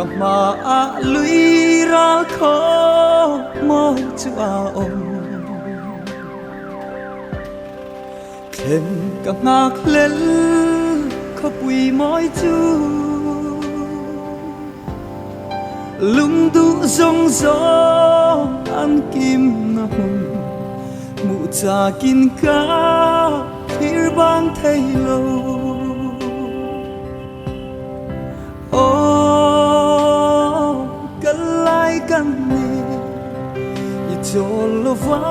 Ka hmaah lui ral khaw mawi chu a awm. Thlen ka nghak hlel khawpui mawi chu. Lungduh zawng zawng an kimna hmun hmuh chakin ka thlir bang thei lo. Aw, kal lai kan ni i chawl lo va,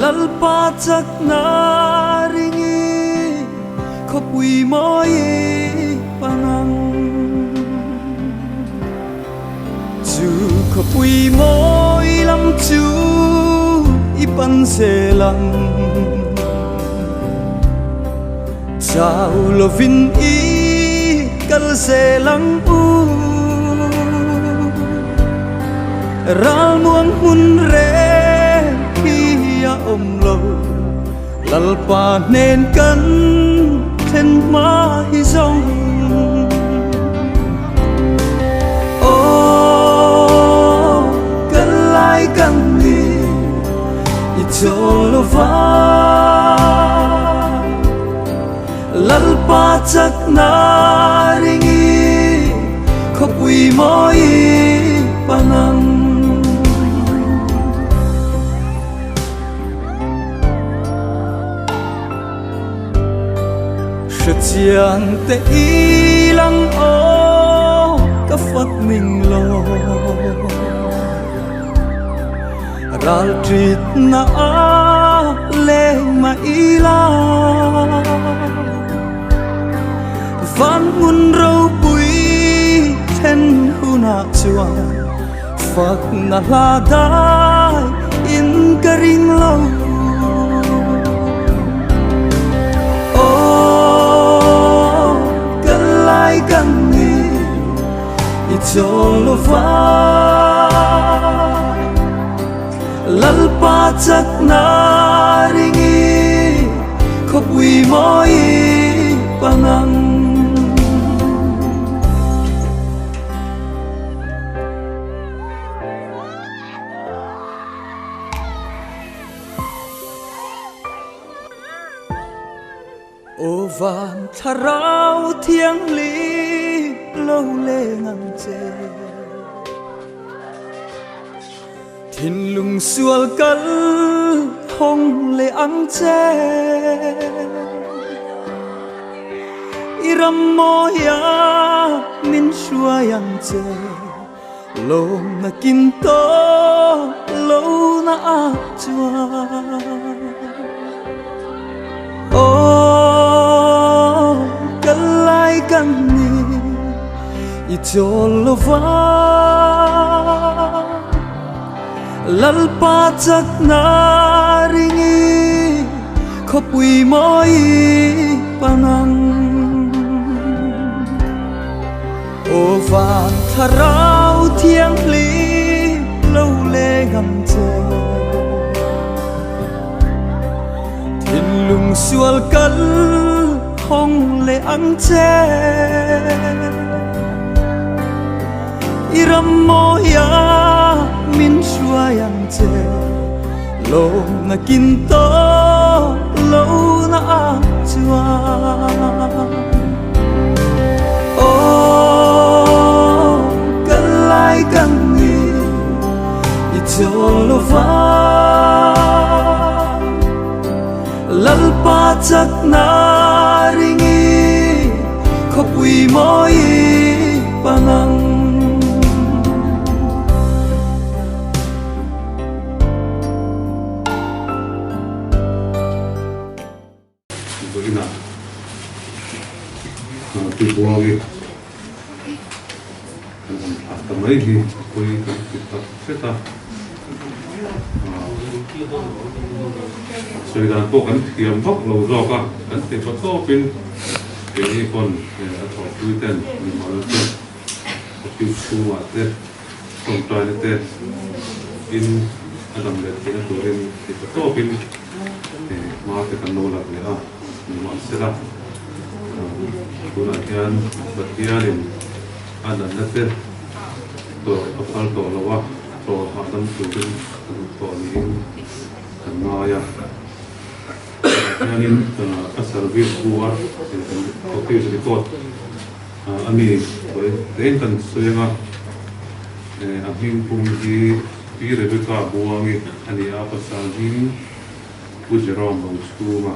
Lalpa chakna ringi khawpui mawi pan ang. Chu khawpui mawi lam chu i pan zel ang. Chau lovin i kal zel ang u. Ralmuang hmun reng khi a awm lo, Lalpa hnen kan thlen hma hi zawng. Aw, kal lai kan ni i chawl lo va, Lalpa chakna ringi khawpui mawi pan ang. Hrechiang te i lang aw ka fak ning lo Ral ṭit na a leng mah ila Van hmun ropui then hunah chuan Fak na hla dai in ka ring lo. Aw, kal lai kan ni i chawl lo va, Lalpa chakna ringi khawpui mawi pan ang. Aw van thlarau thianghlim lo leng ang che. Thinlung sual kal thawng leh ang che. I ram mawia min hruai ang che. Lawmna kin tawh lo na ah chuan. Aw, kal lai kan ni i chawl lo va, Lalpa chakna ringi khawpui mawi pan ang. Aw van thlarau thianghlim lo leng ang che. Thinlung sual kal hawng leh ang che. I ram mawia min hruai ang che. Lawmna kin tawh lo na ah chuan. Aw, kal lai kan ni i chawl lo va, Lalpa chakna ringi khawpui mawi pan ang. Vawiinah Tibuangi kan han thlah ta mai hi pawi kan ti tak zet a, sawi dan pawh kan thiam vak lo zawk a, kan ti pa tawpin keini pawn a thawhpui ten mimal te office chhungah te tawngtaina te in a dam leh theihna turin ti pa tawpin hma te kan lo lak leh a, nimahsela. Tunah hian Pathianin a natna te tawrh a phal tawh lo a, chawl hahdam turin a duh tawh niin kan ngai a. Tunah hianin a service bu a kan office record a mi tein kan sawi ang a, a hming pum hi Pi Rebecca Buangi a ni a, pasal hming Pu Jerome Rochhunga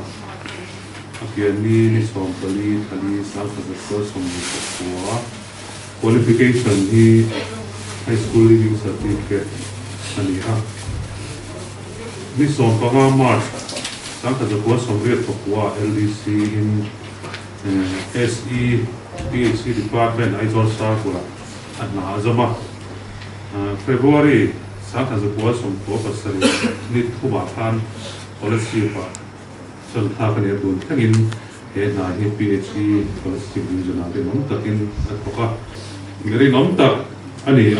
a pianni ni 14 thali 1979 qualification hi High School Leaving Certificate a ni a. Ni 15 March 1989 LDC in SE PHC Department Aizawl Circle-ah a hna a zawm a. February 1997 ni thumah khan Scholarship-ah chuan thlak a ni a, tun thlengin he hna hi PHE Scholarship Division-ah rinawm takin a thawk a. Rinawm tak a ni a,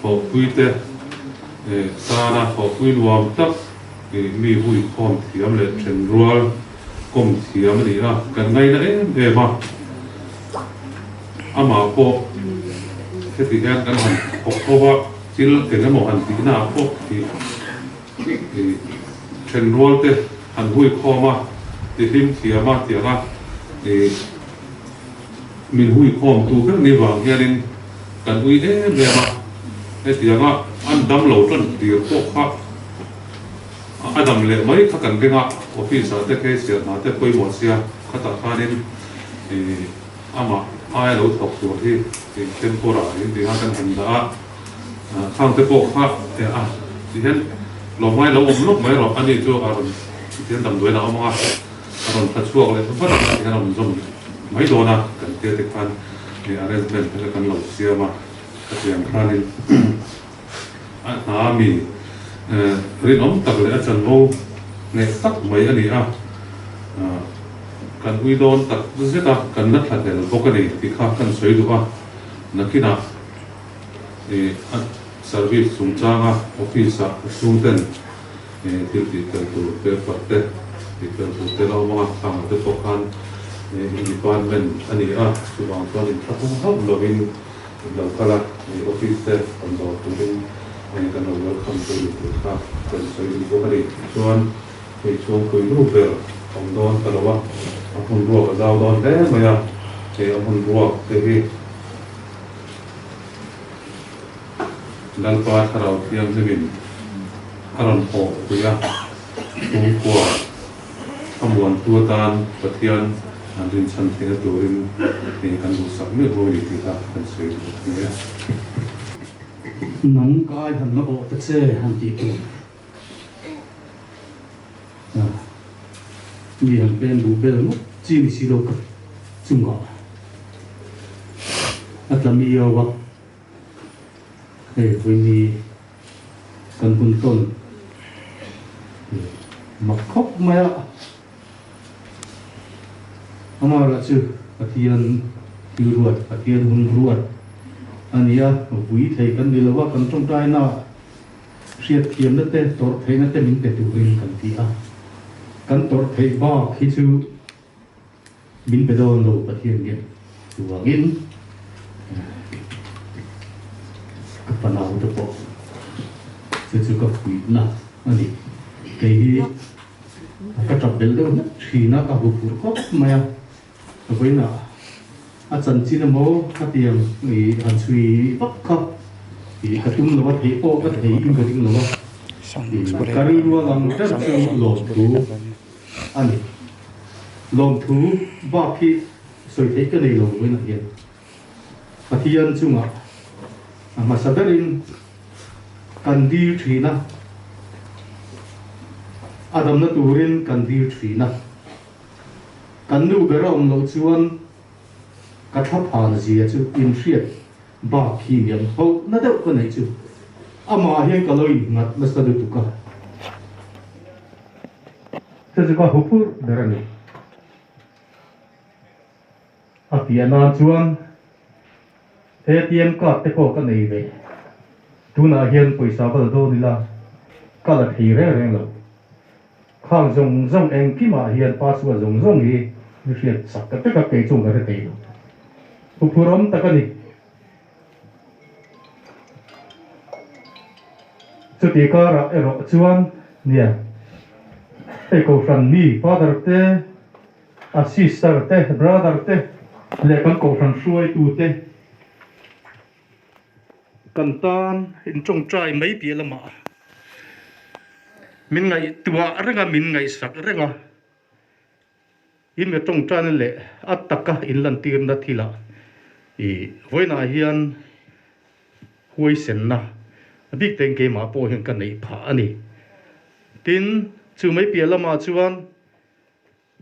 thawhpuite tana thawhpui nuam tak mi huikhawm thiam leh thenrual kawm thiam a ni a, kan ngaina em em a. Amah pawh heti hian kan han thawk ho a, thil eng emaw han tihna ah pawh ih ih thenrual te han hui khawm a, ti hlim thiam a tiang a ih min hui khawm tu ber ni vang hianin kan ui em em a, hetiang a an dam lo tan tir pawh kha a dam leh mai kha kan ring a, office ah te phei siam hna te pawimawh sia khatah khanin ih. Amah aia lo thawk tur hi temporary in tih kha kan han dah a, khang te pawh kha a ti hian lawmngai lo awm lawk mai rawh, ani chu a rawn ti hian damdawiin a awm ang a, a rawn tla chhuak leh vat ang a ti hian a rawn zawm mai dawn a, kan tia te khan arrangement te kan lo siam a, khatiang khanin a hna mi rinawm tak leh a chanvo hneh tak mai a ni a. Kan ui dawn tak zet a, kan la thla hlel bawk a ni tih kha kan sawi duh a, nakinah ih a service chungchanga office ah a chhungten ih thil tih fel tur paper te tih fel tur te la awm ang a, khangah te pawh khan ih department a ni a, chuvang chuan inthlahrung hauh lovin lo kal a, ih office te rawn dawr turin ih kan lo welcome tur ni tih kha kan sawi duh bawk a ni. Tichuan. Hei chuan pui nu ber awm dawn ta lo a, a hmun ruak a zau dawn hle mai a, hei a hmun ruak te hi Lalpa Thlarau Thianghlimin a rawn hawh pui a, chhungkua a muantu atan Pathian an rinchhan theihna turin hei kan duhsak meuh mawi ni tih kha kan sawi duh a ni e. Nang ka ai han la awh ta che han tih tur. Mi han pen duh bel ngawt chi ni si lo ka chungah a tla miau a, hei vawiini kan hun tawn mak khawp mai a, amaherawhchu chu Pathian thil ruat, Pathian hun ruat a ni a, vui thei kan ni lo a, kan tawngtaina. Hriatthiamna te, tawrh theihna te min pe turin kan ti a, kan tawrh theih bak hi chu min pe dawn lo Pathian hian. Chuvangin ka fanau te pawh chu chu ka fuihna a ni. Kei hi ka tap belh deuh hlek thin a, ka huphurh khawp mai a, vawiinah A chanchin emaw ka tiang i han chhui vak kha i ka tum lo a, theih pawh ka thei in ka ring lo a, i ka rilru a lang ber chu lawmthu a ni. Lawmthu bak hi sawi theih ka nei lo vawiinah hian Pathian chungah a hmasa berin kan dil thin a, a damna turin kan dil thin a. Kan nu ber a awm loh chuan ka thla phan zia chu inhriat bak hi niang ho na deuh ka neih chu amah hian ka lo innghat nasa lutuk a. Chu chu ka huphurh ber a ni. A piah nan chuan ATM card te pawh ka nei ve. Tunah hian pawisa va la dawn ila ka la thei reng reng lo. Khang zawng zawng engkimah hian password zawng zawng hi Mi hriat sak ta vek a, kei chuan ka hre thei lo. Huphurhawm tak a ni. Chutih karah erawh chuan nia hei kohhran mi father te, a sister te, brother te leh kan kohhran hruaitu te kan tan in tawngtai mai piah lamah min ngaihtuah reng a, min ngaihsak reng a. In mi tawngtaina leh a taka in lantirna thilah i vawiinah hian huaisenna bik tein keimah pawh hian ka neih phah a ni. Tin, chu mai piah lamah chuan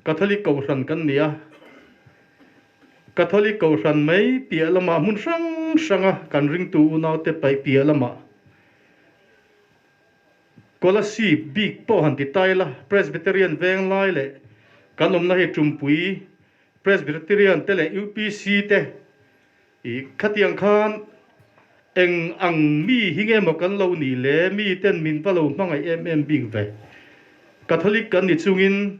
Catholic Kohhran kan ni a, Catholic Kohhran mai piah lamah hmun hrang hranga kan ringtu unaute paih piah lamah Kolasib bik pawh han ti ta ila, Presbyterian veng lai leh kan awmna hi Tumpui Presbyterian te leh UPC te i khatiang khan eng ang mi hi nge maw kan lo nih le, mi ten min va lo hmangaih em em bik ve. Catholic kan ni chungin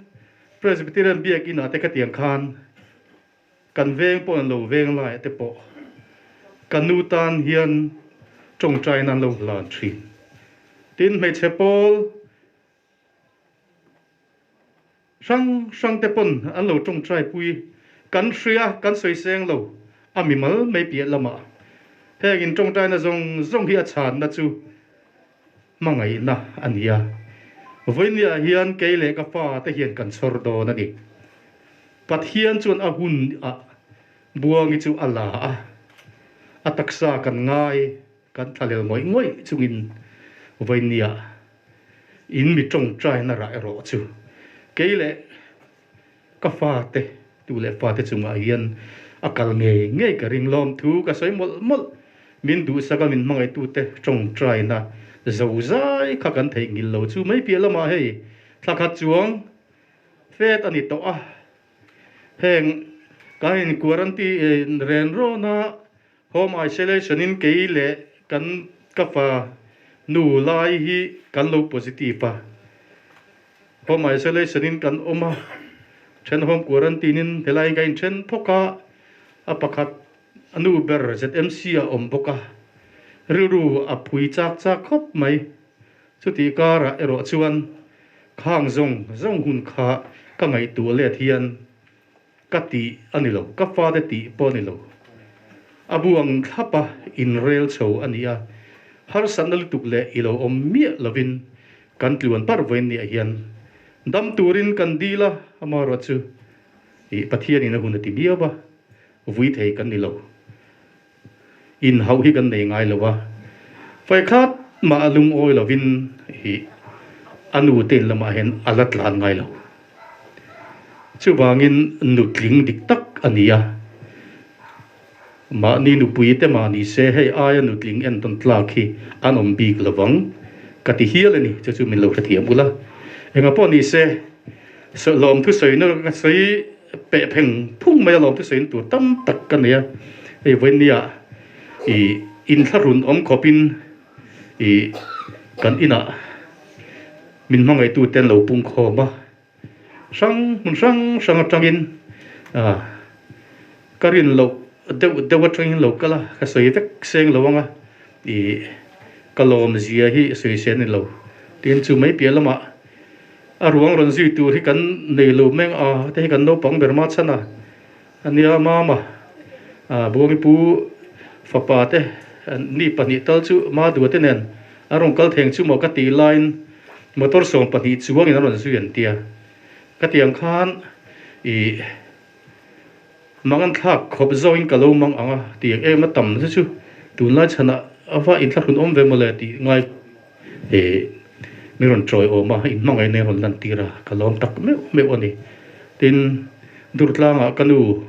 Presbyterian biakinn ah te khatiang khan Kan veng pawh an lo veng laiah te pawh ka nu tan hian tawngtaina an lo hlan thin. Tin, hmeichhe pawl hrang hrang te pawn an lo tawngtai pui. Kan hria, kan sawi seng lo, a mimal mai piah lamah heng in tawngtaina zawng zawng hi a chhanna chu hmangaihna a ni a. Vawinia hian kei leh ka pa te hian kan chhawr dawn a ni. Pathian chuan a hun ah Buangi chu a la a, a taksa kan ngai kan thlalel ngawih ngawih chungin vawinia in mi tawngtaina rah erawh chu kei leh ka fate tu leh fate chungah hian a kal ngei ngei ka ring lawm thu ka sawi mawlh mawlh. Min duhsaka min hmangaihtute tawngtaina zozai kha kan theihnghilh lo chu mai piah lamah hei thla khat chuang Fet a ni tawh a, heng kan in quarantine ren rawn a, home isolation in kei leh kan ka fa nu lai hi kan lo positive a, home isolation in kan awm a, then home quarantine in helai in kan in then phawk a, a pakhat a nu ber ZMC ah awm bawk a, rilru a phui chak chak khawp mai. Chutih karah erawh chuan khang zawng zawng hun kha ka ngaihtuah let hian ka tih a ni lo, ka fate tih pawh a ni lo. A bu ang thlapa inrel chho a ni a, harsatna lutuk leh i lo awm miah lovin kan tluan par vawiin niah hian dam turin kan dil a, amaherawh chu ih Pathianin a hun a ti miau a, vui thei kan ni lo. Inhauh hi kan nei ngai lo a, Faikhat mah a lungawi lovin hi a nu te in lamah hian a la tlan ngai lo. Chuvangin nutling dik tak a ni a, mahni nupui te mah ni se hei aia nutling entawn tlak hi an awm bik lo vang ka ti hial a ni, chu chu min lo hrethiam ula. Engah pawh ni se Lawmthu sawina ka sawi peh pheng phung mai a, lawmthu sawina tur tam tak ka nei a, hei vawinia ih inthlahrun awm khawpin ih kan inah min hmangaihtu te an lo pung khawm a, hrang hmun hrang hrang atangin ah ka rin loh deuh deuh atangin lo kal a, ka sawi vek seng lo ang a ih ka lawm zia hi sawi se a ni lo, tin chu mai piah lamah. A ruang rawn zui tur hi kan nei lo meng a, heti hi kan naupang ber ma chhan a, ania mama Buangi pu fapa te ni pahnih tal chu ma dua te nen an rawn kal theng chu maw ka tih laiin motor 12 chuangin an rawn zui an tia. Ka ti ang khan ih mangan thlak khawp zawngin ka lo mang ang a ti ang em a tam chu chu tunlai chhanah a va inthlahrun awm ve mawle tih ngai Ih, mi rawn chawi awm a, in hmangaihna i rawn lantir a, ka lawm tak meuh meuh a ni. Tin, Durtlangah ka nu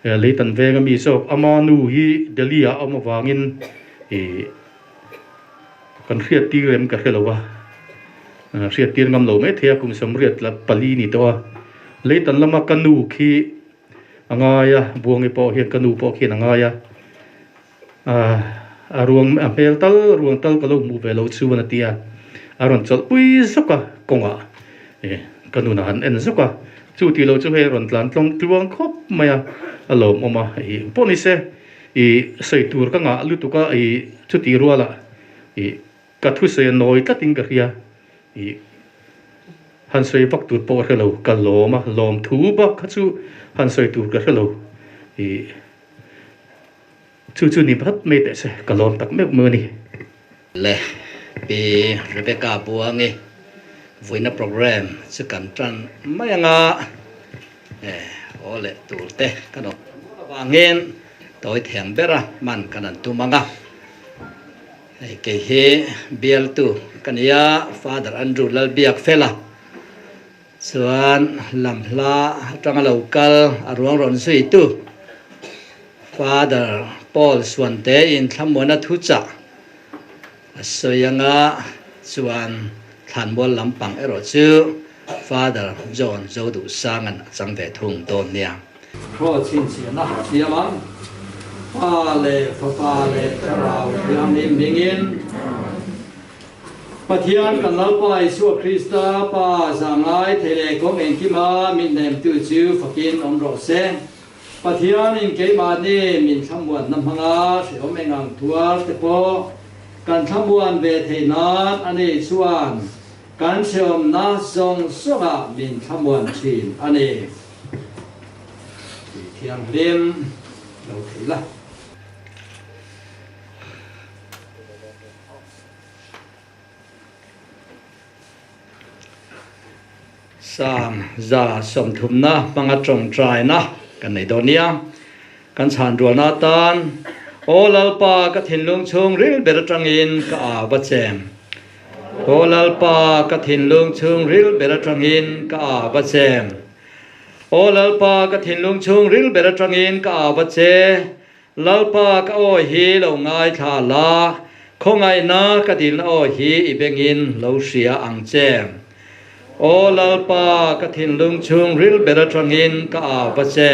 Leitan venga mi zawk ama nu hi Delhi ah a awm avangin ih kan hriattir em ka hre lo a, hriattir ngam lo mai thei a, kum 84 ni tawh a. Leitan lama ka nu khi a ngai a, Buangi pawh hian ka nu pawh khian a ngai a. A ruang a hmel tal ruang tal ka lo hmuh ve lo chu a ti a, a rawn chawlh pui zawk a kawngah ka nunah han en zawk a. Chu tih loh chu hei a rawn tlan tlawng tluang khawp mai a, a lawmawm a, ih pawh ni se ih sawi tur ka ngah lutuk a, ih chutih rualah ih ka thusawi a nawi tlatin ka hria, ih han sawi vak tur pawh ka hre lo, ka lawm a, lawmthu bak kha chu han sawi tur ka hre lo, ih chu chu ni phat mai teh se, ka lawm tak meuh meuh a ni. Le Pi Rebecca Buangi vuina programme chu kan tan mai anga aw leh tur te kan awm avangin tawi thiam bera hman kan han tum anga hei kei hi bialtu ka nia Father Andrew Lalbiakfela chuan lamhla atanga lo kal a ruang rawn zuitu Father Paul Suante in thlamuana thuchah a sawi anga chuan thlanmual lampang erawh chu Father John Zoduhsanga'n a chang ve thung dawn nia. Kraw chhinchhiahna a siam ang. Pa leh Fapa leh Thlarau Thianghlim hmingin Pathian kan Lalpa Isua Krista Pa zahngai thei leh kawng engkima min hnemtu chu fakin awm rawh se. Pathianin keimahni min thlamuanna hmanga hrehawm engang tuar te pawh kan thlamuan ve theih nan a nih chuan kan hrehawmna zawng zawngah min thlamuan thin a ni. Tih thianghlim lo thei la. Sam 130na hmanga tawngtaina kan nei dawn nia. Kan chhan rualna atan, Aw Lalpa, ka thinlung chhung ril ber atangin ka au va che. Aw Lalpa, ka thinlung chhung ril ber atangin ka au va che. Aw Lalpa, ka thinlung chhung ril ber atangin ka au va che. Lalpa ka aw hi lo ngaithla la, khawngaihna ka dilna aw hi i bengin lo hria ang che. Aw Lalpa, ka thinlung chhung ril ber atangin ka au va che.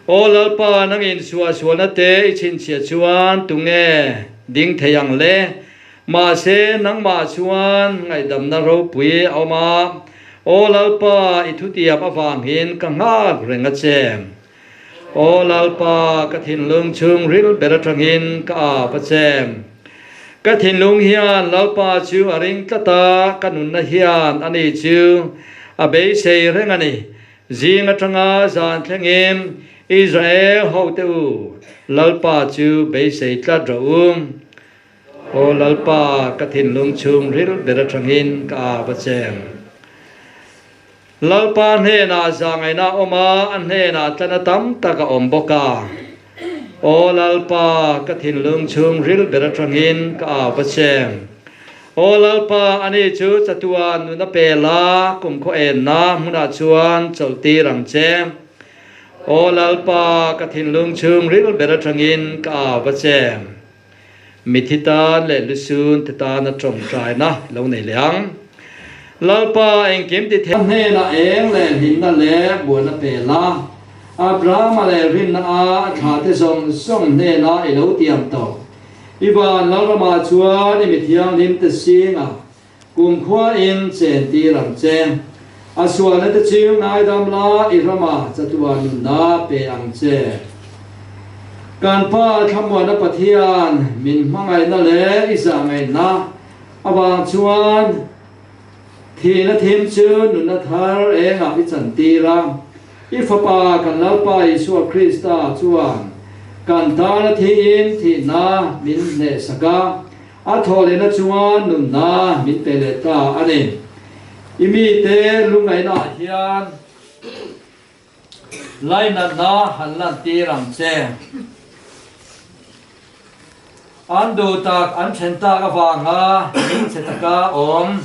Aw Lalpa, nangin suahsualna te i chhinchhiah chuan tunge ding thei ang le? Mahse, nangmah chuan ngaihdamna ropui a awm a. Aw Lalpa, i thutiam avangin ka nghak reng a che. Aw Lalpa, ka thinlung chhung ril ber atangin ka ap a che. Ka thinlung hian Lalpa chu a ring tlat a, ka nunna hian ani chu a beisei reng a ni. Zing atanga zan thlengin Israel hote u, Lalpa chu beisei tlat rawh u. Aw Lalpa, ka thinlung chhung ril ber atangin ka ap a che. Lalpa hnenah zahngaihna a awm a, a hnenah tlana tam tak a awm bawk a. Aw Lalpa, ka thinlung chhung ril ber atangin ka au va che. Aw Lalpa, ani chu chatuan nun a pel a, kumkhaw enna hmunah chuan chawlh tir ang che. Aw Lalpa, ka thinlung chhung ril ber atangin ka au va che. Mithi tan leh lusun te tana tawngtaina lo nei leh ang. Lalpa engkim ti thei. A hnenah eng leh hlimna leh buaina pe la, Abrahama leh rinna a a thlate zawng zawng hnenah i lo tiam tawh. I van Lalramah chuan i mi thianghlim te zingah kumkhuain chen tir ang che. A sualna te chu ngaidam la, i rama chatuah nunna pe ang che. Kan Pa Thlamuana Pathian min hmangaihna leh i zahngaihna avang chuan thihna thim chu nunna thar engah i chantir a. I Fapa kan Lalpa Isua Krista chuan kan tana thiin thihna min hnehsak a. A thaw lehna chuan nunna min pe leh ta a ni. I mite lungngaihnaah hian lainatna han lantir ang che. An duh tak, an then tak avanga min che taka awm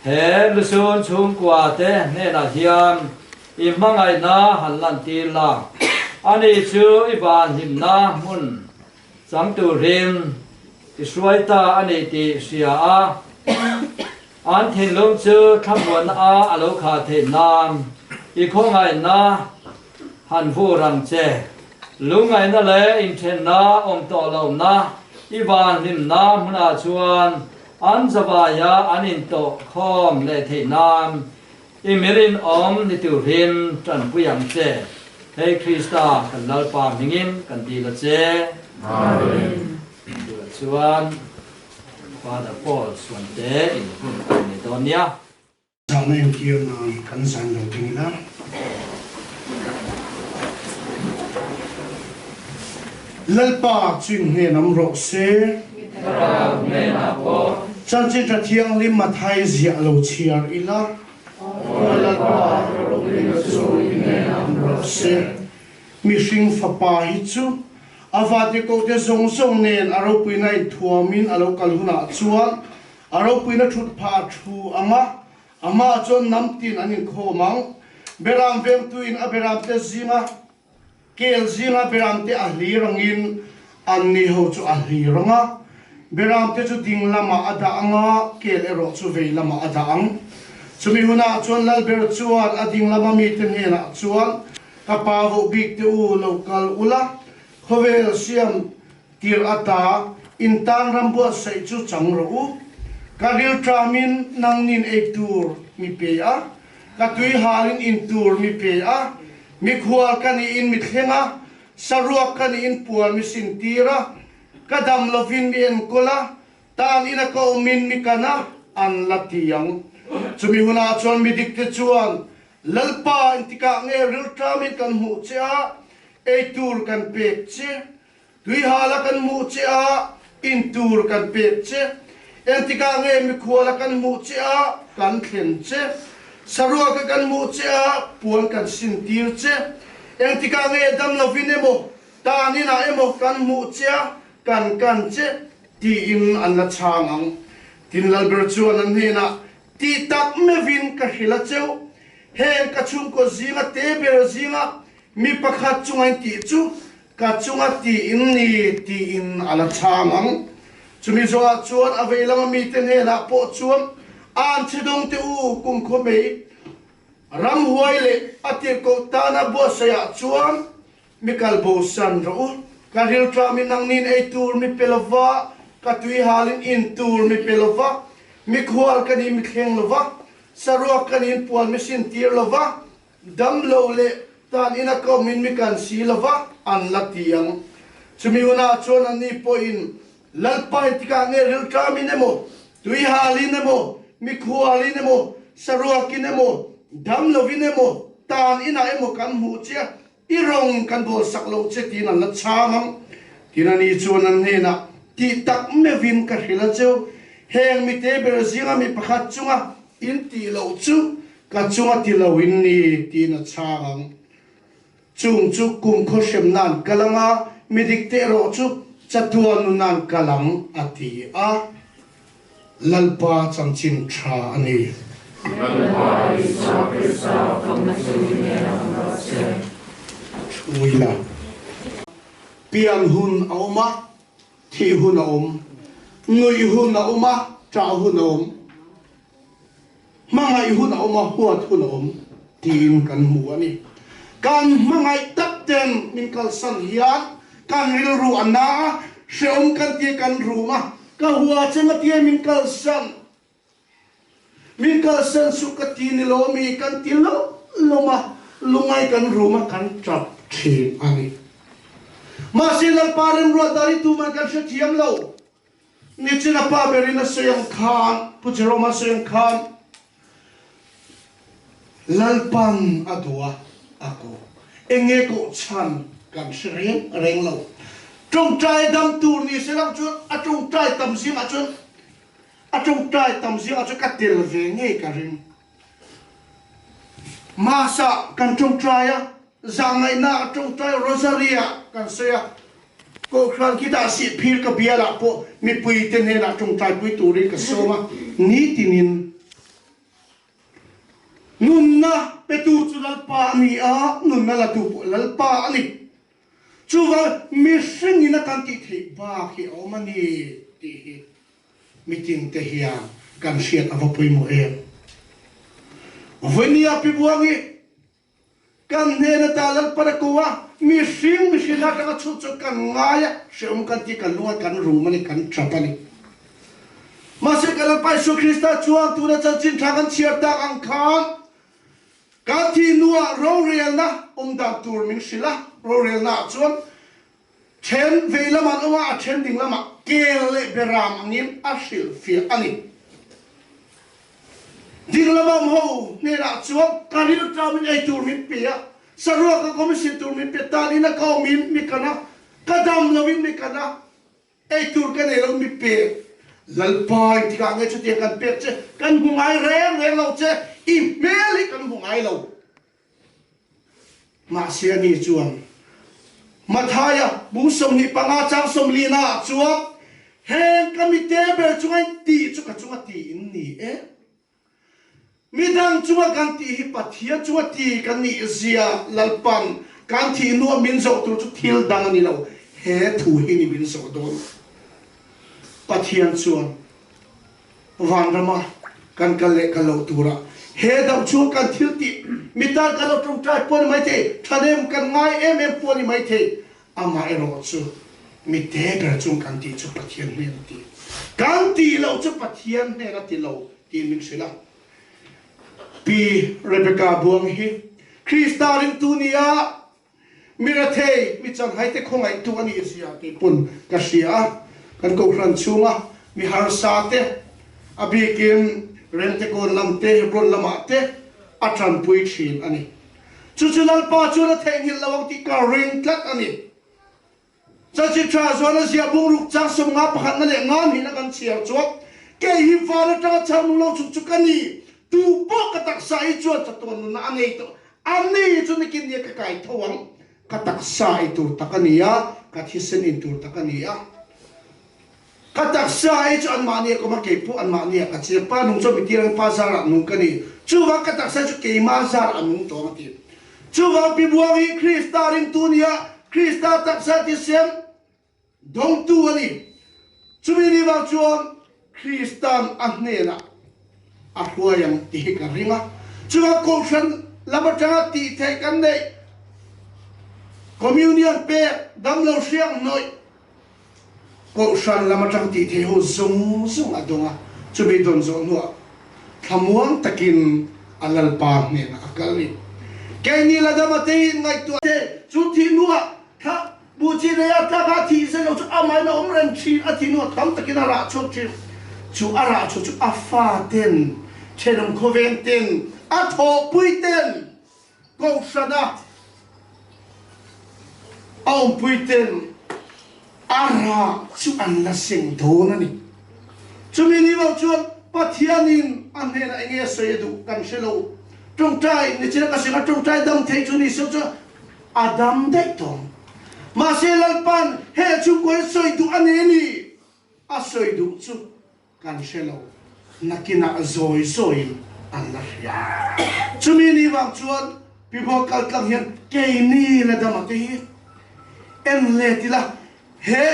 he lusun chhungkua te hnenah hian i hmangaihna han lantir la. Ani chu i vanhlimna hmun Chang turin i hruai ta a ni tih hria a, an thinlung chu thlamuanna a a lo khah theih nan i khawngaihna han vur ang che. Lungngaihna leh inthenna awm tawh lohna i vanhlimna hmunah chuan an zavaia an intawh khawm leh theih nan. I mi rinawm ni turin tanpui ang che. Hei Krista kan Lalpa hmingin kan dil a che. Amen. Tunah chuan Father Paul Suante in hun a nei dawn nia. Zahna entir nan kan zan lo ding ila. Lalpa chu in hnen awm rawh se. Thlarau hnenah pawh. Chanchin tha thianghlim Mathai ziah lo chhiar ila. Aw Lalpa, ropuina chu i hnenah awm rawh se. Mihring fapa hi chu a vate-kohte zawng zawng nen a ropuina inthuamin a lo kal hunah chuan a ropuina thut phah a thu ang a, amah chuan hnam tin an inkhawm ang. Beram vengtuin a beramte zinga Kel zinga beramte a hlir angin anni ho chu a hlir ang a, beramte chu ding lamah a dah ang a, kel erawh chu vei lamah a dah ang. Chumi hunah chuan Lalber chuan a ding lama mite hnenah chuan, Ka pa voh bik te u, lo kal ula, khawvel siam tir ata in tan ram buatsaih chu chang rawh u. Ka rilṭamin nangnin ei tur mi pe a, ka tui halin in tur mi pe a, mikhual ka niin mi thleng a, saruak ka niin puan mi sin tir a, ka dam lovin mi enkawl a, tan ina ka awmin mi kan a, an la ti ang. Chumi hunah chuan mi dikte chuan, Lalpa, engtikah nge rilṭamin kan hmuh che a, ei tur kan pek che? Tuihala kan hmuh che a, in tur kan pek che. Engtikah nge mikhuala kan hmuh che a, kan thlen che. Saruaka kan hmuh che a, puan kan sin tir che. Engtikah nge dam lovin emaw, tan inah emaw kan hmuh che a, kan kan che, tiin an la chhang ang. Tin Lalber chuan an hnenah, Tih tak meuhin ka hrilh a cheu, heng ka chhungkaw zinga te ber zinga Mi pakhat chunga in tih chu ka chunga tih in ni tiin a la chhang ang. Chumi zawhah chuan a vei lama mite hnenah pawh chuan an chhe dawng teh u kumkhaw mai ramhuai leh a tirhkoh tana buatsaihah chuan mi kal bosan rawh u. Ka rilṭamin nangnin ei tur mi pe lova, ka tui halin in tur mi pe lova, mikhual ka ni mi thleng lova, saruak ka niin puan mi sin tir lova, Dam lo leh tan ina ka awmin mi kan si lo va, an la ti ang. Chumi hunah chuan anni pawhin Lalpa engtikah nge rilṭamin emaw, tuihalin emaw, mikhualin emaw, saruakin emaw, dam lovin emaw, tan inah emaw kan hmuh che a, i rawng kan bawlsak lo che tiin an la chhang ang. Tin ani chuan an hnenah, Tih tak meuhin ka hrilh a cheu, heng mite ber zinga mi pakhat chunga in tih loh chu Ka chunga ti lo in ni tiin a chhang ang. Chung chu kumkhaw hrem nan kal ang a, midik te erawh chu chatuan nu nan kal ang a ti a. Lalpa chanchin tha a ni. Lalpa Isua Krista fakna chu i hnenah awm rawh se. Thuila. Pian hun a awm a, thih hun a awm. Nuih hun a awm a, ṭah hun a awm. Hmangaih hun a awm a, huat hun a awm tiin kan hmu a ni. Kan hmangaih tak ten min kalsan hian kan rilru a na a, hrehawm kan tia kan rum a, ka hua che matia min kalsan, min kalsan suh ka ti ni lo mi kan ti lawm lawm a, lungai kan rum a, kan tap thin a ni. Mahse Lalpa remruat dan hi tuman kan hrethiam lo. Nichin a pa berin a sawi ang khan, Pu Jerome a sawi ang khan, Lalpan a duh a, a ko. Eng nge koh chhan kan hre reng reng lo. Tawngtai dam tur ni se lang chuan a tawngtai tam zingah chuan a tawngtai tam zingah chuan ka tel ve ngei ka ring. Mass-ah kan tawngtai a, zahngaihna a tawngtai Rosary-ah kan sawi a, Kohhran khitah sihphir ka bialah pawh mipuite hnenah tawngtaipui turin ka sawm a, nitinin nunna petu chu Lalpa a ni a, nunna latu pawh Lalpa a ni. Chuvang mihringin a kan tih theih bak hi a awm a ni tih hi Mitinte hian kan hriat a va pawimawh em? Vawinia Pi Buangi kan hnen ata Lalpan a ko a, mihring mihring atanga chhut chu kan ngai a, hrehawm kan ti, kan lunga kan rum a ni, kan tap a ni. Mahse kan Lalpa Isua Krista chuan tuna chanchin tha kan chhiar tak ang khan. Kan thih hnuah rorelna awm dan tur min hrilh a, rorelna ah chuan then vei lamah an awm a, a then ding lamah kel leh beram angin a hrilhfiah a ni. Ding lama awm ho hnenah chuan ka rilṭamin ei tur min pe a, saruak ka kawm sin tur min pe, tan ina ka awmin mi kan a, ka dam loin mi kan a, Ei tur ka nei lo mi pek Lalpa in tikah nge chutiang kan pek che kan hmu ngai reng reng lo che i hmel hi kan hmu ngai lo. Mahse ani chuan Mathaia bung 25 chang 40 ah chuan heng ka mite ber chunga in tih chu ka chunga ti in ni e. Midang chunga kan tih hi Pathian chunga ti kan nih zia Lalpan kan thih hnuah min zawh tur chu thil dang a ni lo, he thu hi ni min zawh dawn. Pathian chuan vanrama kan kal leh kal loh turah he dam chhung kan thil tih mi tan kan lo tawngtai pawh a ni maithei, thahnem kan ngai em em pawh a ni maithei, amaherawh chu mi te ber chung kan tih chu Pathian hnen a ti. Kan tih loh chu Pathian hnen a ti lo. Tiin min hrilh a. Pi Rebecca Buang hi Krista ringtu nia mi rethei, mi chanhaite khawngaihtu a nih zia tih pawn ka hria a. Kan kohhran chhunga mi harsa te, a bikin Rentekawn lam te, Hebron lamah te a tanpui thin a ni. Chu chu Lalpa chuan a theihnghilh lo ang tih ka ring tlat a ni. Churchill tha zuan a ziah bungruk chang 51 na leh ngan hin a kan chhiar chuak. Kei hi van atanga chhang nung lo chuk chu ka ni. Tu pawh ka taksa hi chuan chatuan nunna a nei tawh. A ni chu nikin nia ka kai tho ang. Ka taksa ei tur tak a ni a, ka thisen in tur tak a ni a. Ka taksa ei chu anmahni a kawm a, kei pawh anmahni ah ka chiang. Pa nung chuan mi tir ang, pa zarah nung ka ni. Chuvang ka taksa chu keima zarah a nung tawng a ti. Chuvang pi buang hi Krista ringtu nia Krista taksa tisen dawngtu a ni. Chumi ni vang chuan Kristan a hnenah a hruai ang tih hi ka ring a. Chuvang Kohhran lam atanga tih theih kan neih Communion pek, damlo hriak hnawih, Kohhran lam atang tih theih ho zawng zawng a dawng a, chumi dawn zawh hnuah thlamuang takin a Lalpa hnenah a kal ni. Keini la dam a tei ngaihtuah te chu thih hnuah thla bu chi nei a tlak a thih zel lo chu amahin a awm reng thin, a thih hnuah tam takin a rah chhuak thin. Chu a rah chhuah chu a fa ten, thenawm khawveng ten, a thawhpui ten Kohhrana a awmpuiten a rah chu an la seng dawn a ni. Chumi ni lo chuan Pathianin a hnenah enge a sawi a duh kan hre lo. Tawngtai ni chin a ka seng a, tawngtai dam thei chu ni se chuan a dam daih tawh ang. Mahse Lalpa'n he chhungkaw hi sawi duh a nei a ni, a sawi duh chu Kan hre lo, nakinah zawi zawiin an la hria. Chumi ni vang chuan Pi Buang kal tlang hian keini la dam ate hi en let ila, he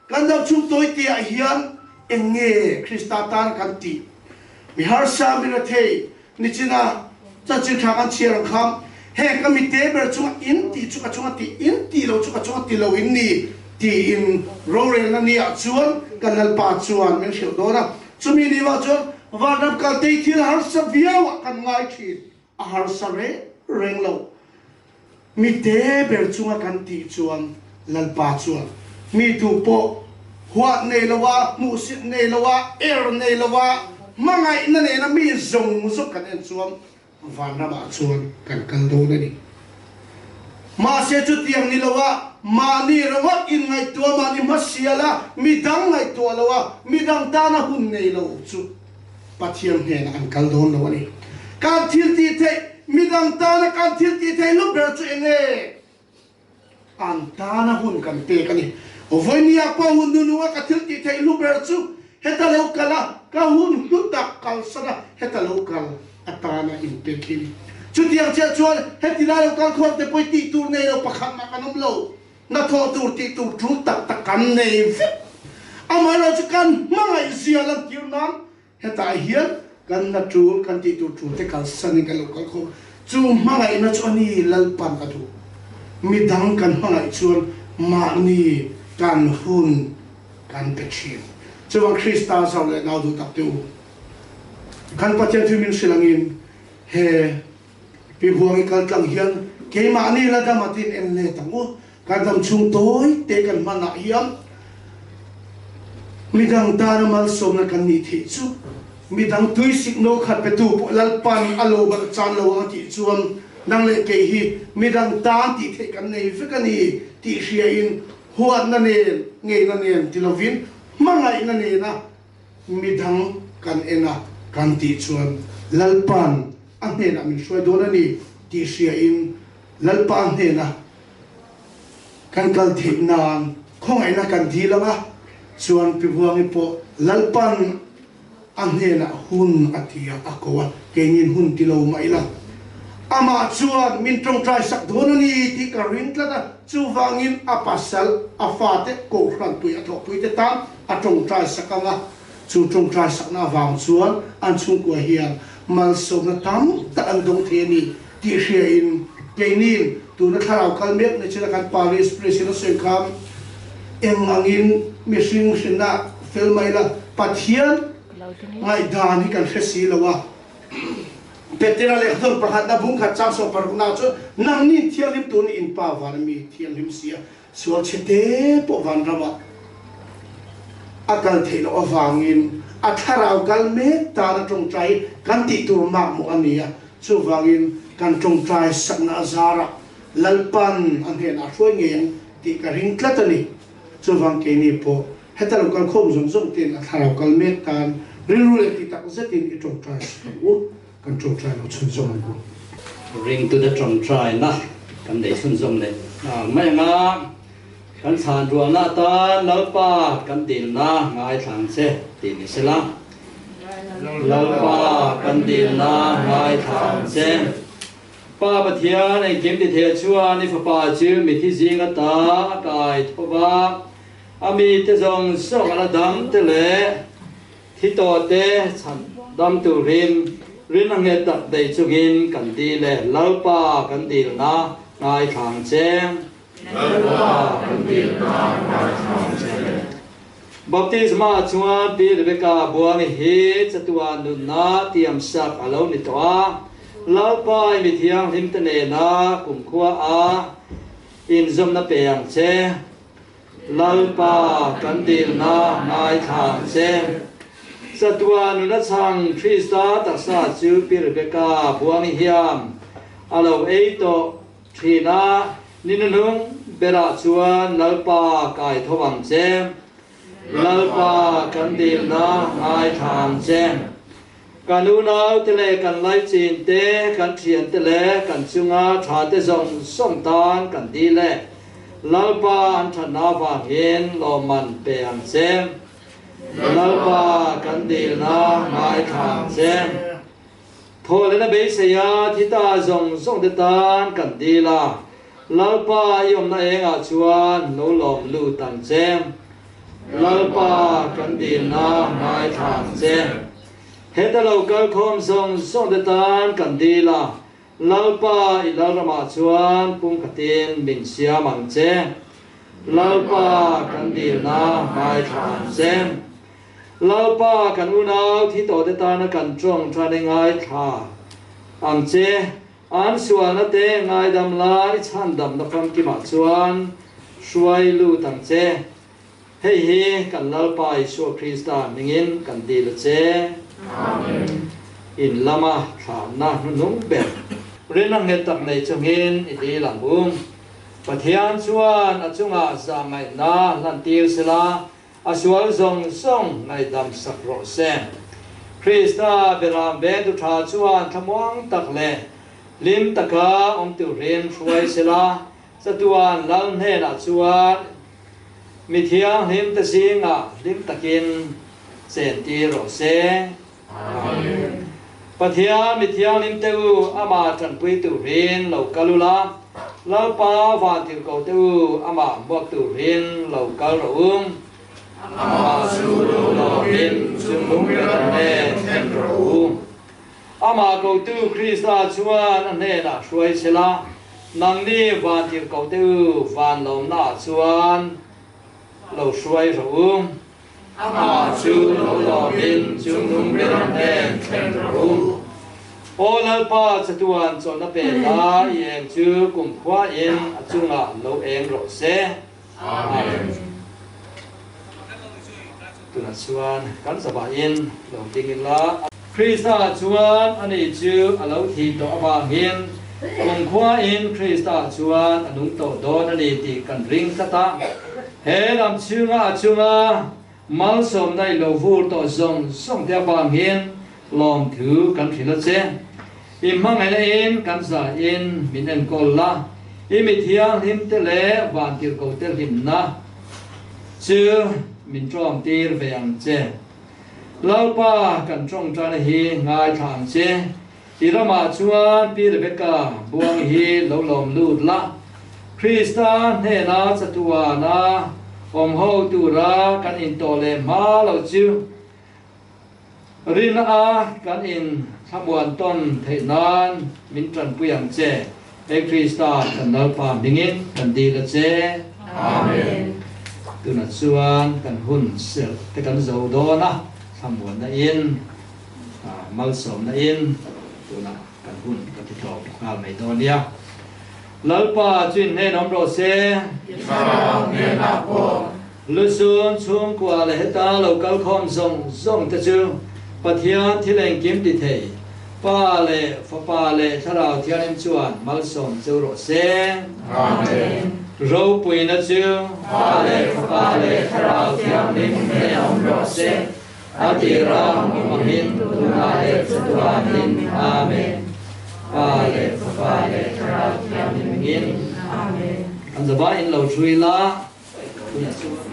kan dam chhung tawi te ah hian eng nge Krista tan kan tih? Mi harsa, mi rethei, nichina chanchin tha kan chhiar ang kham, heng ka mite ber chunga in tih chu ka chunga tih, in tih lo chu ka chunga ti lo in ni tiin rorelna ni ah chuan kan Lalpa chuan min hrilh dawn a. Chumi ni vah chuan vanram kaltei thil harsa viau ah kan ngai thin, a harsa reng reng lo. Mite ber chunga kan tih chuan Lalpa chuan mi tu pawh huat nei loa, hmuhsit nei loa, er nei loa, hmangaihna nena mi zawng zawng kan en chuan vanramah chuan kan kal dawn a ni. Mahse chutiang ni loa mahni ringawt inngaihtuah, mahni hmasiala midang ngaihtuah loa, midang tana hun nei lo chu Pathian hnenah an kal dawn lo a ni. Kan thil tih theih, midang tana kan thil tih theih lu ber chu eng nge? An tana hun kan pek a ni. Vawinia pawh hun nununga ka thil tih theih lu ber chu heta lo kal a, ka hun hlu tak kalsan a, heta lo kal atana inpek hi a ni. Chutiang chiah chuan heti lai lo kal khawm te pawh tih tur nei lo pakhat mah kan awm lo. Hnathawh tur tih tur tul tak tak kan nei vek. Amaherawhchu chu kan hmangaih zia lantir nan hetah hian kan na tul, kan tih tur tul te kalsanin kan lo kal khawm. Chu hmangaihna chu a ni Lalpan a duh. Midang kan hmangaih chuan mahni kan hun kan pe thin. Chuvang Krista zau leh nau duh tak te u, kan Pathian thu min hrilh angin he. Pi Buangi kal tlang hian keimahni la dam atin en let ang u. Kan dam chhung tawi te kan hman ah hian midang tana malsawmna kan nih theih chu midang tuisik no khat petu pawh Lalpan a lo balh chan lo ang a tih chuan nang leh kei hi midang tan tih theih kan nei vek a ni tih hria in huatna nen ngeina nen ti lovin hmangaihna nena midang kan en a kan tih chuan Lalpan a hnenah min hruai dawn a ni tih hria in Lalpa hnena kan kal theih nan khawngaihna kan dil ang a, chuan Pi Buangi pawh Lalpan a hnenah hun a ti a, a ko a, keinin hun ti lo mah ila amah chuan min tawngtai sak dawn a ni tih ka ring tlat a, chuvangin a pasal, a fate, kohhranpui a thawhpuite tan a tawngtai sak ang a, chu tawngtai sakna avang chuan an chhungkua hian malsawmna tam tak an dawng thei a ni. Tih hria in keinin tuna thlarau kal mek ni chin a kan parish priest in a sawi kha eng angin mihring hrinna fel mai la Pathian ngaihdan hi kan hre si lo a. Petera lehkhathawng pakhatna bung khat chang sawm parukna chu nangni thianghlim tur ni in pa van mi thianghlim si a sual chhe te pawh vanramah a kal theih loh avangin a thlarau kal mek tan a tawngtai kan tih tur makmawh a ni a, chuvangin kan tawngtai sakna a zarah Lalpan a hnenah a hruai ngei ang tih ka ring tlat a ni. Chuvang keini pawh heta lo kal khawm zawng zawng ten a thlarau kal mek tan rilru leh ti tak zetin i tawngtai sak ang u. Kan tawngtai lo chhunzawm ang u. Ringtute tawngtaina kan nei chhunzawm leh mai ang a, kan chhan rualna atan Lalpa kan dilna ngaithla ang che tih ni sela. Lalpa kan dilna ngaithla ang che. Pa Pathian engkim ti thei chuan i fapa chu mithi zing ata a kai tho va, a mite zawng zawng a la dam te leh Thi tawh te chhan dam turin rin a nghet tak daih chungin kan dil e, Lalpa kan dilna ngaithla ang che. Lalpa kan dilna ngaithla ang che. Baptisma chuan Pi Rebecca Buangi hi chatuan nunna tiamsak a lo ni tawh a, Lalpa i mi thianghlim te nena kumkhua a inzawmna pe ang che. Lalpa kan dilna ngaithla ang che. Chatuan nuna chhang Krista taksa chu Pi Rebecca Buangi hian a lo ei tawh thin a, ni nuhnung berah chuan Lalpa kai tho ang che. Lalpa kan dilna ngaithla ang che. Kan unau te leh kan laichin te, kan thian te leh kan chunga tha te zawng zawng tan kan dil e. Lalpa an thatna avangin lawmman pe ang che. Lalpa kan dilna ngaithla ang che. Thawhlehna beisei a thi ta zawng zawng te tan kan dil a. Lalpa i awmna engah chuan lo lawm lut ang che. Lalpa kan dilna ngaithla ang che. Heta lo kal khawm zawng zawng te tan kan dil a, Lalpa i Lalramah chuan pumkhatin min siam ang che. Lalpa kan dilna ngaithla ang che. Lalpa kan unau thi tawh te tana kan tawngtane ngaithla ang che. An sualna te ngaidam lai chhandamna famkimah chuan hruai lut ang che. Hei hi kan Lalpa Isua Krista hmingin kan dil a che. Amen. In lama thlahna hnuhnung ber. Rinna nghet tak nei chungin i dil ang u. Pathian chuan a chungah zahngaihna hlantir sela, A sual zawng zawng ngaihdam sak rawh se. Krista beram vengtu tha chuan thlamuang tak leh hlim taka awm turin hruai sela, chatuan Lal hnenah chuan mi thianghlim te zingah hlim takin chentir rawh se. Amen. Pathian mi thianghlim te u, amah tanpui turin lo kal ula, Lalpa vantirhkoh te u, amah hmuak turin lo kal rawh u. Amah chu lo lawmin chungnung ber nen thlen rawh u. Amah kotu Krista chuan a hnenah hruai sela, nangni vantirhkoh te u, van lawmnaah chuan lo hruai rawh u. Amah chu lo lawmin chungnung ber hnen thlen rawh u. Aw Lalpa, chatuan chawlhna pe la, i eng chu kumkhua in a chungah lo eng rawh se. Amen. Tunah chuan kan zavah in lo ding ila. Krista chuan ani chu a lo thih tawh avangin kumkhua in Krista chuan a nung tawh dawn a ni tih kan ring tlat a. He lam chhunga a chunga Malsawmna i lo vur tawh zawng zawng te avangin lawmthu kan hrilh a che. I hmangaihna in kan za in min enkawl la, i mi thianghlim te leh vantirhko te hlimna chu min tawm tir ve ang che. Lalpa kan tawngtaina hi ngaithla ang che. I ramah chuan Pi Rebecca buang hi lo lawm lut la, Krista hnena chatuana awm ho tura kan intawh leh hma lo chu rin a kan in thlamuan tawn theih nan min tanpui ang che. He Krista kan Lalpa hmingin kan dil a che. Amen. Tunah chuan kan hun serh te kan zo dawn a, thlamuanna in. Malsawmna in tunah kan hun ka ti tlawm nghal mai dawn nia. Lalpa chu in hnen awm rawh se. I thlarau hnenah pawh. Lusun chhungkua leh heta lo kal khawm zawng zawng te chu Pathian thil engkim ti thei, Pa leh Fapa leh Thlarau Thianghlim chuan malsawm cheu rawh se. Amen. Ropuina chu. Pa leh Fapa leh Thlarau Thianghlim hnenah awm rawh se. A tir a, hmangin tunah leh chatuanin. Amen. Pa leh Fapa leh Thlarau Thianghlim hmingin. Amen. An zavai in lo hrui la, tunah chuan.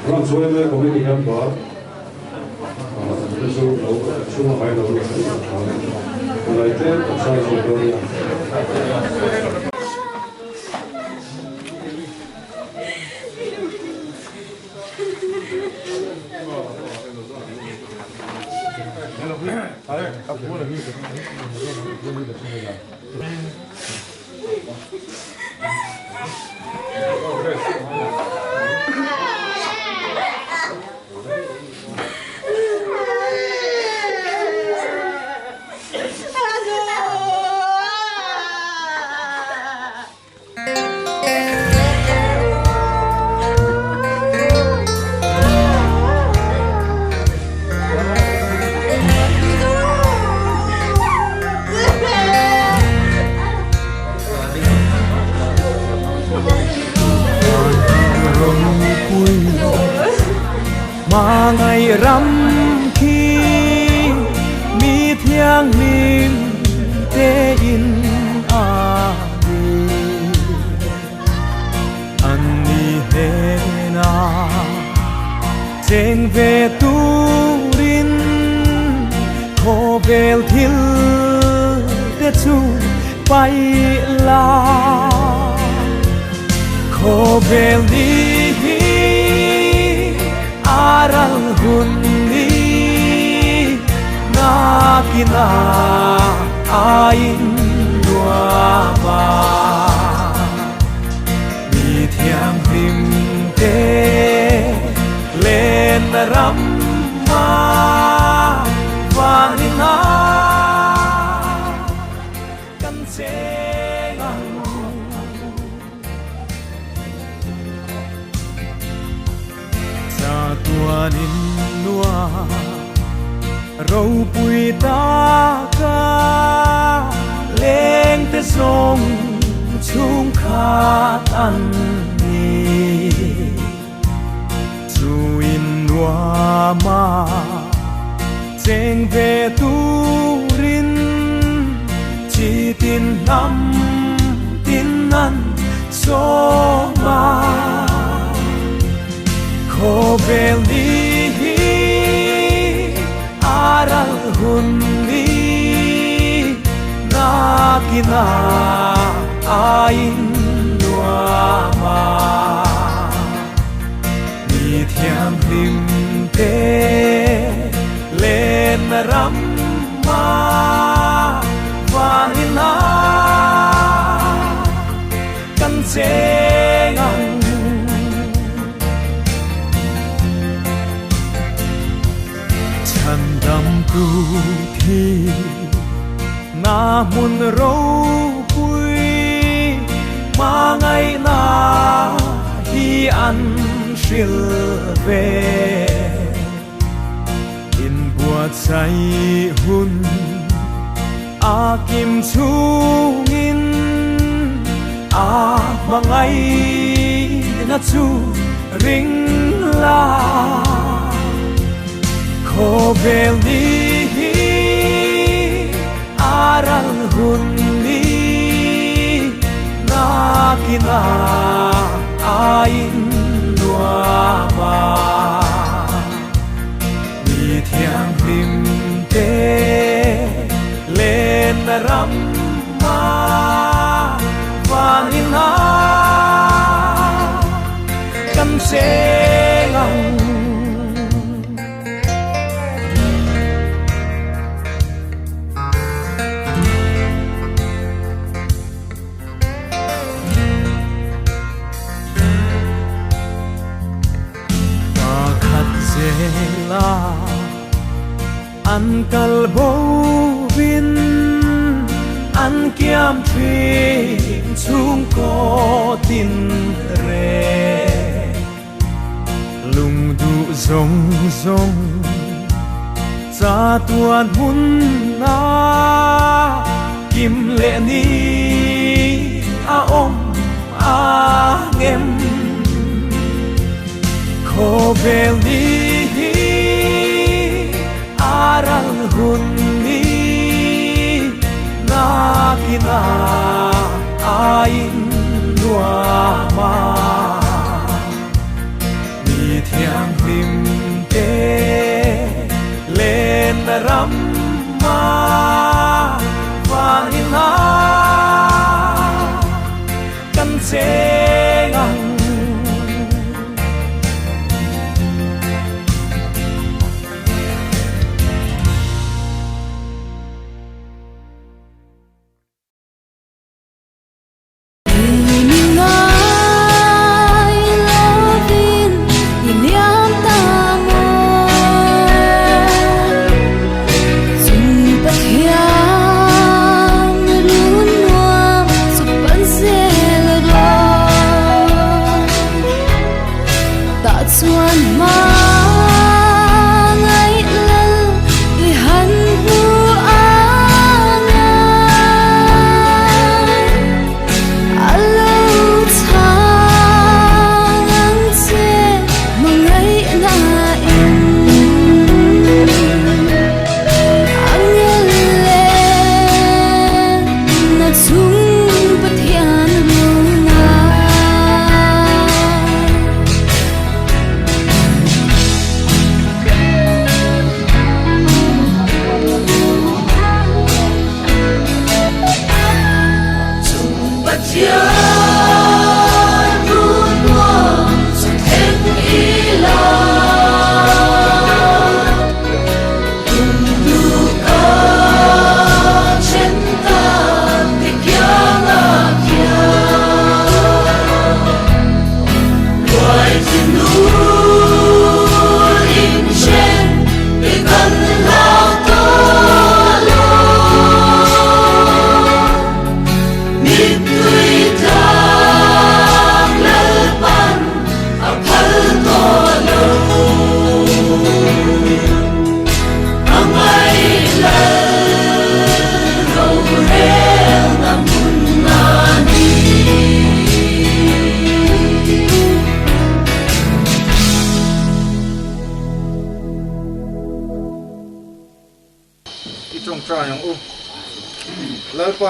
Branch yma committee member te chu lo chhunga hai lo ni Palai te kan sai zawk dawn nia. Hmangaih ram khi mi thianghlim te in a ni. An ni hnena cheng ve turin khawvel thil te chu paih la. Khawvel ni hi a ral hun ni nakina a in nuam a. Mi thianghlim te len ram a van in a kan cheng ang. Chatuan in nuam ropui taka leng te zawng chhungkhat an ni. Chu in nuama cheng ve turin chi tin hnam tin an sawm a. Khawvel ni hi a ral hun ni nakina a in nuam a. Mi Tu thi na mun ro pui ma ngai na hi an hril ve in bua chai hun a kim chungin a mangai na chu ring la Khovel ni hi aral hun ni na kina ain nuama mi thiang hlim te len ram ma van na kan cheng ang an kal bo bin an kiam thin chung ko tin re lung du zong zong cha tuan hun na kim le ni a om a ngem khovel ni hi aral hun ni na kina ain nuama mi thiang hlim te len ram ma van na kan cheng ang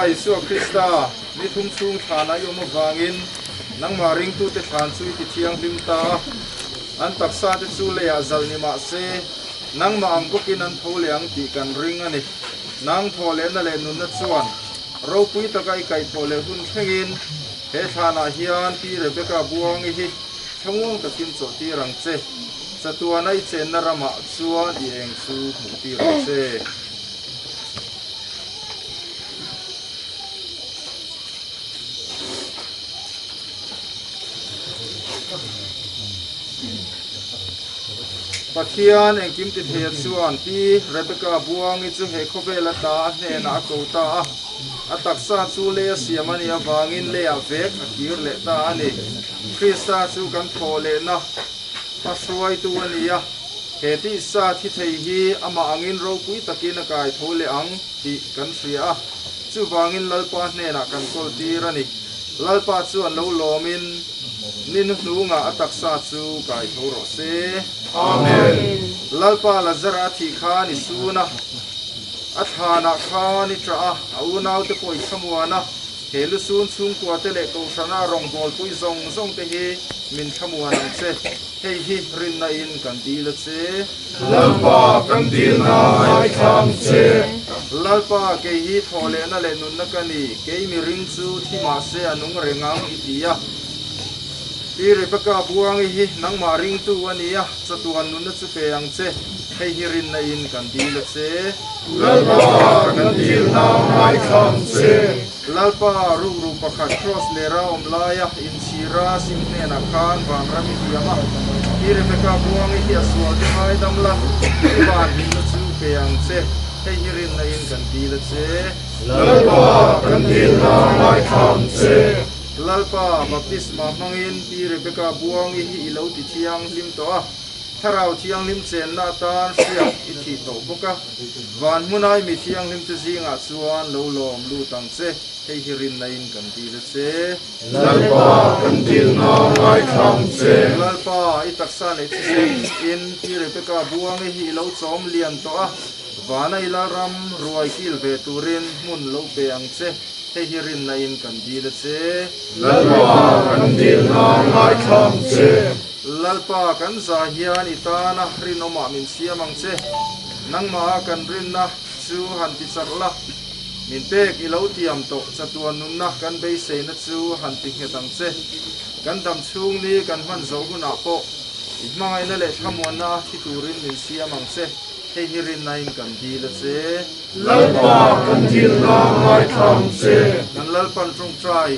Isua Krista ni thum chung thana yom wangin nangma ring tu te thlan chui ti thiang hlim ta an taksa te chu le a zal ni ma se nangma ang bokin an tho leang ti kan ring ani nang tho le na le nun na chuan ro pui takai kai tho le hun thlengin he thana hian pi Rebecca buang hi thangong takin cho ti rang che chatuana i chen na rama chuan i eng chu mu ti rang che. Pathian engkim ti theia chuan Pi Rebecca Buangi chu he khawvel ata a hnenah a ko ta a, a taksa chu lei a siam a nih avangin leiah vek a kir leh ta a ni. Krista chu kan thawh lehna hmahruaitu a ni a, he tisa thi thei hi amah angin ropui takin a kai tho leh ang tih kan hria a, chuvangin Lalpa hnenah kan kawl tir a ni. Lalpa chuan lo lawmin ni hnuhnungah a taksa chu kai tho rawh se. Amen. Lalpa Lazara a thih khan i sun a, a thlanah khan i ṭah a, a unaute pawh i thlamuan a, he lusun chhungkuate leh kohhrana rawngbawlpui zawng zawngte hi min thlamuan ang che. Hei hi rinna in kan dil a che. Lalpa kan dilna ngaithla ang che. Lalpa, kei hi thawh lehna leh nunna ka ni, kei miring chu thi mah se a nung reng ang i ti a. Pi Rebecca Buangi hi nangmah ringtu a ni a, chatuan nunna chu pe ang che, hei hi rinna in kan dil a che. Lalpa kan dilna ngaithla ang che. Lalpa, rukru pakhat Cross lera awm laia inchhira sim hnenah khan vanram i tiam a, Pi Rebecca Buangi hi a sual te ngaidam la, i van hlimna chu pe ang che, hei hi rinna in kan dil a che. Lalpa kan dilna ngaithla ang che. Lalpa, baptisma hmangin Pi Rebecca Buangi hi i lo ti thianghlim tawh a, Thlarau Thianghlim chenna atan hriat i thih tawh bawk a, van hmunai mi thianghlimte zingah chuan lo lawm lut ang che, hei hi rinna in kan dil a che. Lalpa, kan dilna ngaithla ang che. Lalpa, i taksa leh thisen in Pi Rebecca Buangi hi i lo chawm lian tawh a, vana i Lalram ruai kil ve turin hmun lo pe ang che. Hei hi rinna in kan dil a che. Lalpa kan dilna ngaithla ang che. Lalpa kan za hian i tana rinawmah min siam ang che. Nangmah kan rinna chu han ti chak la, min pek i lo tiam tawh chatuan nunna kan beiseina chu han ti nghet ang che. Kan dam chhung ni kan hman zawh hunah pawh i hmangaihna leh thlamuanna thi turin min siam ang che. Hei hi rinna in kan dil a che. Lalpa kan dilna ngaithla ang che. Kan Lalpan tawngtai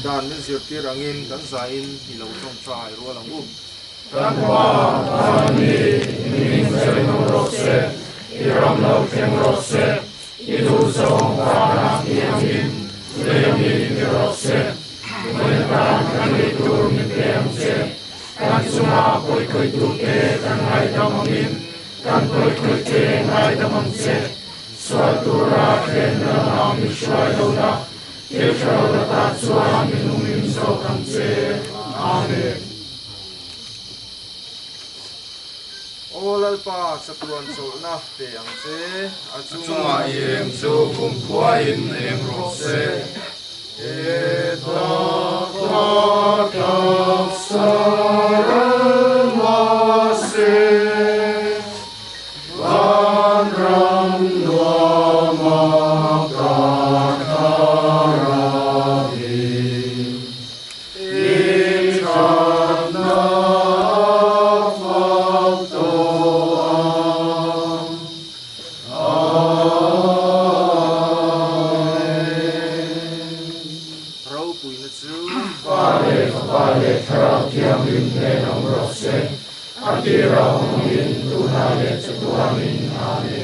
dan min zirtir angin kan zain i lo tawngtai rual ang u. Kan Pa, Vanmi, i hming chawihnawm rawh se, i ram lo thleng rawh se, i duh zawng vanah ti angin lei ami ni rawh se. Vawiin atan kan ei tur min pe ang che. Kan chunga pawikhawitute kan ngaihdam angin Kan pawikhawite ngaidam ang che, sual tura thlenna lamah min hruai lo la, thil tha lo lakah chuan min humhim zawk ang che. Amen. Aw Lalpa, chatuan chawlhna pe ang che, a A chungah i eng chu kumkhuain eng rawh se. He ta taksa ral mah se, vanram nuama ka thlarau hi. I thatna a fak tawh ang. Ropuina chu. Pa leh Fapa leh Thlarau Thianghlim hnen awm rawh se, a tir a awm angin tunah leh chatuanin. Amen.